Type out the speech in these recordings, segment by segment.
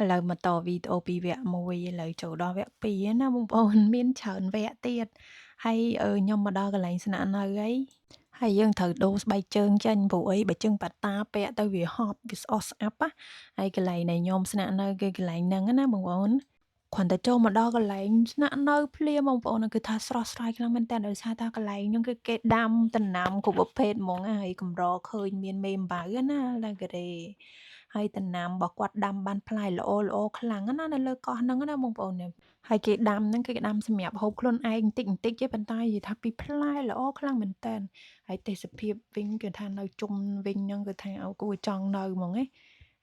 ឥឡូវមកតវីដេអូពីវគ្គ1ឥឡូវចូលដល់វគ្គ2ណាបងប្អូនមានច្រើនវគ្គទៀតហើយខ្ញុំមកដល់កន្លែងស្នាក់នៅហើយហើយយើងត្រូវដូរស្បែកជើងចេញព្រោះអីបើជើងប៉ាតាពាក់ទៅវាហប់វាស្អុះស្អាប់ណាហើយកន្លែងដែលខ្ញុំស្នាក់នៅគឺកន្លែងហ្នឹងណាបងប្អូនគ្រាន់តែចូលមកដល់កន្លែងស្នាក់នៅភ្លាមបងប្អូនគឺថាស្រស់ស្រាយខ្លាំងមែនតើដោយសារថាកន្លែងហ្នឹងគឺគេដាំដំណាំគ្រប់ប្រភេទហ្មងហើយកម្រឃើញមានមេអំបៅណាឡើងការ៉េហើយដំណាំរបស់គាត់ដាំបានផ្លែល្អល្អខ្លាំងណាស់នៅលើកោះហ្នឹងណាបងប្អូនហើយគេដាំហ្នឹងគឺគេដាំសម្រាប់ហូបខ្លួនឯងបន្តិចបន្តិចទេប៉ុន្តែនិយាយថាពីផ្លែល្អខ្លាំងមែនតើហើយទេសភាពវិញគឺថានៅជុំវិញហ្នឹងគឺថាគួរចង់នៅហ្មងឯង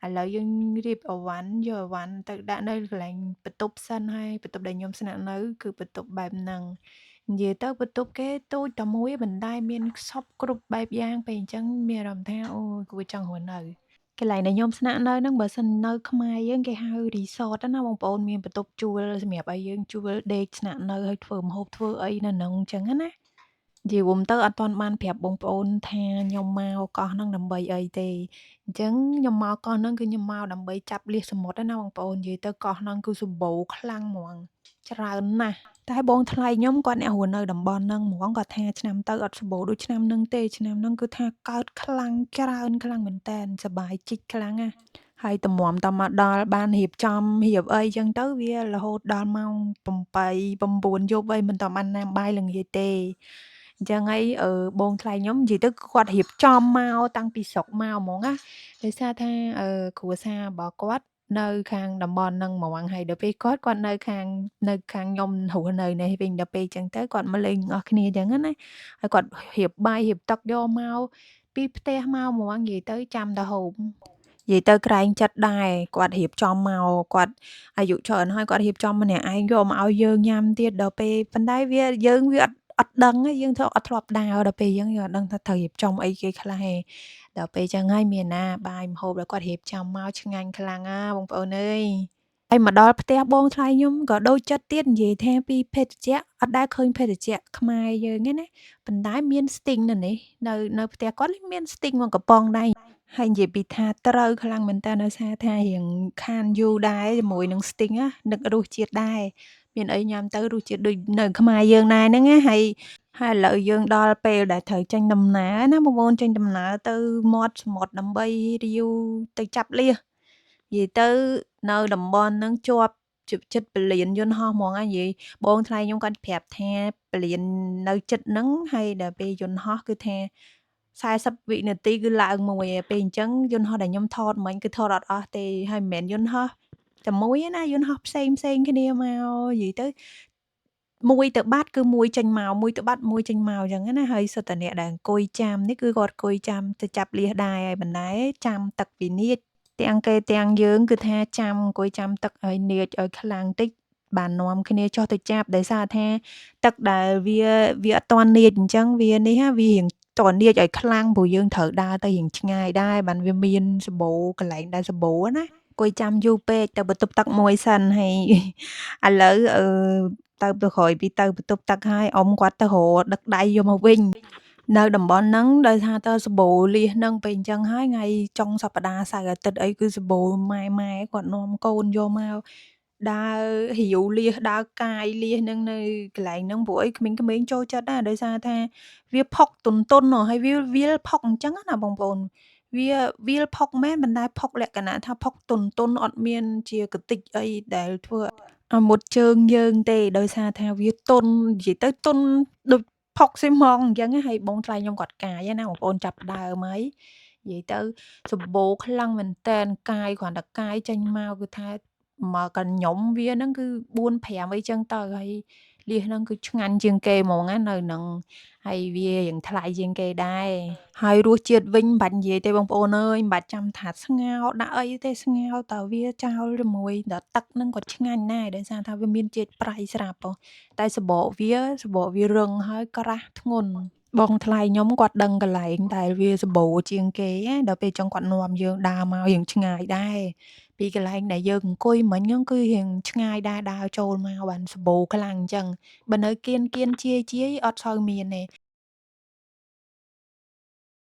ឥឡូវយើងរៀបអវ៉ាន់យកអវ៉ាន់ទៅដាក់នៅកន្លែងបន្ទប់សិនហើយបន្ទប់ដែលខ្ញុំស្នាក់នៅគឺបន្ទប់បែបហ្នឹងនិយាយទៅបន្ទប់គេតូចតែមួយប៉ុន្តែមានសពគ្រប់បែបយ៉ាងពេលអញ្ចឹងមានអារម្មណ៍ថាអូគួរចង់រស់នៅកន្លែងដែលខ្ញុំស្នាក់នៅហ្នឹងបើសិននៅខ្មែរយើងគេហៅ resort ណាបងប្អូនមានបន្ទប់ជួលសម្រាប់ឲ្យយើងជួលដេកស្នាក់នៅហើយធ្វើម្ហូបធ្វើអីនៅហ្នឹងអញ្ចឹងណានិយាយរួមទៅអត់ទាន់បានប្រាប់បងប្អូនថាខ្ញុំមកកោះហ្នឹងដើម្បីអីទេអញ្ចឹងខ្ញុំមកកោះហ្នឹងគឺខ្ញុំមកដើម្បីចាប់លៀសសមុទ្រណាបងប្អូននិយាយទៅកោះហ្នឹងគឺសម្បូរខ្លាំងហ្មងច្រើនណាស់តែបងថ្លៃខ្ញុំគាត់អ្នករស់នៅតំបន់ហ្នឹងហ្មងគាត់ថាឆ្នាំទៅអត់សម្បូរដូចឆ្នាំហ្នឹងទេឆ្នាំហ្នឹងគឺថាកើតខ្លាំងច្រើនខ្លាំងមែនតើសบายជីកខ្លាំងណាស់ហើយតម្រាំតមកដល់បានរៀបចំរៀបអីចឹងទៅវារហូតដល់ម៉ោង8 9យប់អីមិនតបានណាមបាយល្ងាចទេអញ្ចឹងហើយអឺបងថ្លៃខ្ញុំនិយាយទៅគាត់រៀបចំមកតាំងពីស្រុកមកហ្មងណាដោយសារថាអឺគ្រួសាររបស់គាត់នៅខាងតំបន់ហ្នឹងហ្មងហើយដល់ពេលគាត់គាត់នៅខាងនៅខាងខ្ញុំរស់នៅនេះវិញដល់ពេលអញ្ចឹងទៅគាត់មកលេងអស់គ្នាអញ្ចឹងណាហើយគាត់រៀបបាយរៀបទឹកយកមកពីផ្ទះមកហ្មងនិយាយទៅចាំតែហូបនិយាយទៅក្រែងចិត្តដែរគាត់រៀបចំមកគាត់អាយុច្រើនហើយគាត់រៀបចំម្នាក់ឯងយកមកឲ្យយើងញ៉ាំទៀតដល់ពេលប៉ុន្តែវាយើងវាអត់អត់ដឹងយើងធ្វើអត់ធ្លាប់ដើរដល់ពេលយើងយើងអត់ដឹងថាត្រូវរៀបចំអីគេខ្លះទេដល់ពេលចឹងហើយមានណាបាយម្ហូបដែលគាត់រៀបចំមកឆ្ងាញ់ខ្លាំងណាបងប្អូនអើយហើយមកដល់ផ្ទះបងថ្លៃខ្ញុំក៏ដូចចិត្តទៀតនិយាយថាពីភេសជ្ជៈអត់ដែលឃើញភេសជ្ជៈខ្មែរយើងទេណាប៉ុន្តែមានស្ទីងនៅនេះនៅនៅផ្ទះគាត់មានស្ទីងមកកំប៉ុងដែរហើយនិយាយពីថាត្រូវខ្លាំងមែនតើដោយសារថារៀងខានយូរដែរជាមួយនឹងស្ទីងណានឹករសជាតិដែរមានអីញ៉ាំទៅរសជាតិដូចនៅខ្មែរយើងដែរហ្នឹងណាហើយហើយឥឡូវយើងដល់ពេលដែលត្រូវចេញដំណើរណាបងប្អូនចេញដំណើរទៅមាត់សមុទ្រដើម្បីរាវទៅចាប់លៀសនិយាយទៅនៅតំបន់ហ្នឹងជាប់ចិត្តពលានយន្តហោះហ្មងនិយាយបងថ្លៃខ្ញុំគាត់ប្រាប់ថាពលាននៅចិត្តហ្នឹងហើយដល់ពេលយន្តហោះគឺថា40វិនាទីគឺឡើងមួយឯពេលអញ្ចឹងយន្តហោះដែលខ្ញុំថតមិញគឺថតអត់អស់ទេហើយមិនមែនយន្តហោះតែមួយទេណាយន្តហោះផ្សេងផ្សេងគ្នាមកនិយាយទៅមួយទៅបាត់គឺមួយចេញមកមួយទៅបាត់មួយចេញមកអញ្ចឹងណាហើយសុទ្ធតែអ្នកដែលអង្គុយចាំនេះគឺគាត់អង្គុយចាំទៅចាប់លៀសដែរហើយបណ្ដែចាំទឹកវិនាចទាំងគេទាំងយើងគឺថាចាំអង្គុយចាំទឹកឲ្យនាចឲ្យខ្លាំងតិចបាននាំគ្នាចុះទៅចាប់ដោយសារថាទឹកដែលវាវាអត់ទាន់នាចអញ្ចឹងវានេះហាវារៀងតនាចឲ្យខ្លាំងព្រោះយើងត្រូវដើរទៅរៀងឆ្ងាយដែរបានវាមានសម្បូរកន្លែងដែលសម្បូរណាអង្គុយចាំយូរពេកទៅបន្ទប់ទឹកមួយសិនហើយឥឡូវអឺទៅទៅក្រោយពីទៅបន្ទប់ទឹកហើយអ៊ំគាត់ទៅរកដឹកដៃយកមកវិញនៅតំបន់ហ្នឹងដោយថាទៅសម្បូរលៀសហ្នឹងពេលអញ្ចឹងហើយថ្ងៃចុងសប្តាហ៍សៅរ៍អាទិត្យអីគឺសម្បូរម៉ែម៉ែគាត់នាំកូនយកមកដើររាវលៀសដើរកាយលៀសហ្នឹងនៅកន្លែងហ្នឹងព្រោះអីក្មេងៗចូលចិត្តដែរដោយសារថាវាផុកទន់ទន់ហើយវាវាលផុកអញ្ចឹងណាបងប្អូនវាវាលផុកមែនប៉ុន្តែផុកលក្ខណៈថាផុកទន់ទន់អត់មានជាកតិចអីដែលធ្វើឲ្យមុតជើងយើងទេដោយសារថាវាទន់និយាយទៅទន់ដូចផុកស៊ីម៉ងអញ្ចឹងហើយបងថ្លៃខ្ញុំគាត់កាយណាបងប្អូនចាប់ដើមហើយនិយាយទៅសម្បូរខ្លាំងមែនតែនកាយគ្រាន់តែកាយចេញមកគឺថាមកកញ្ញុំវាហ្នឹងគឺ4 5អីចឹងទៅហើយលៀសហ្នឹងគឺឆ្ងាញ់ជាងគេហ្មងណានៅហ្នឹងហើយវារៀងថ្លៃជាងគេដែរហើយរសជាតិវិញមិនបាច់និយាយទេបងប្អូនអើយមិនបាច់ចាំថាស្ងោរដាក់អីទេស្ងោរតើវាចោលជាមួយដល់ទឹកហ្នឹងក៏ឆ្ងាញ់ដែរដោយសារថាវាមានជាតិប្រៃស្រាប់តែសបកវាសបកវារឹងហើយក្រាស់ធ្ងន់បងថ្លៃខ្ញុំគាត់ដឹងកន្លែងដែលវាសម្បូរជាងគេណាដល់ពេលចង់គាត់នាំយើងដើរមករៀងឆ្ងាយដែរពីកន្លែងដែលយើងអង្គុយមិញហ្នឹងគឺរៀងឆ្ងាយដែរដើរចូលមកបានសម្បូរខ្លាំងអញ្ចឹងបើនៅគៀនគៀនជាយជាយអត់សូវមានទេ